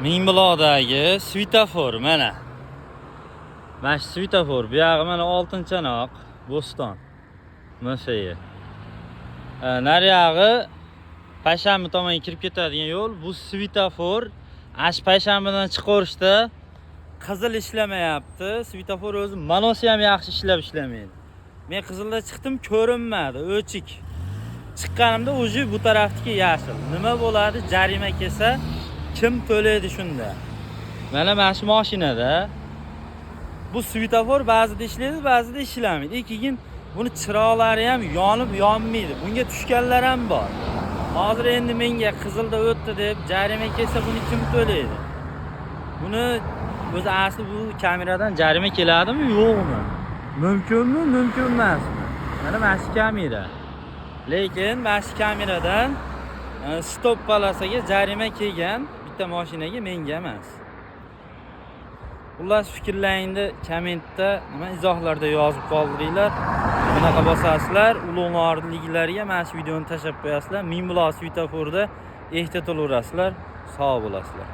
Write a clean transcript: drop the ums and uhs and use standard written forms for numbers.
Mingbuloqdagi svetofor mana. Mana shu svetofor, bu yog'i mana Oltinchanoq, Bo'ston. MFI. Nariyog'i Payshanba tomonga kirib ketadigan yo'l. Bu svetofor ash payshanbadan chiqaverishda qizil ishlamayapti. Svetofor o'zi manosi ham yaxshi ishlab ishlamaydi. Men qizilda chiqdim, ko'rinmadi, o'chik. Chiqqanimda уже bu tarafdagi yashil. Nima bo'ladi? Jarima kelsa, kim to'laydi shunda? Mana shu mashinada bu svetofor ba'zida ishlaydi, ba'zida ishlamaydi. Keyin buni chiroqlari ham yonib yonmaydi. Bunga tushganlar ham bor. Hozir endi menga qizilda o'tdi deb jarima kelsa, buni kim to'laydi? Buni o'zi asli bu kameradan jarima keladimi, yo'qmi? Mumkinmi, mumkin emasmi? Mana shu kamera. Lekin mana shu kameradan стоп полоса ga jarima kelgan bitta mashinaga, menga emas. Xullas, fikrlaringni kommentda, nima, izohlarda yozib qoldiringlar. Bunaqa bosasizlar, ulug'vorliklarga mana shu videoni tashlab qo'yasizlar. Mingbuloq svetoforda ehtiyot bo'laverasizlar. Sog' bo'lasizlar.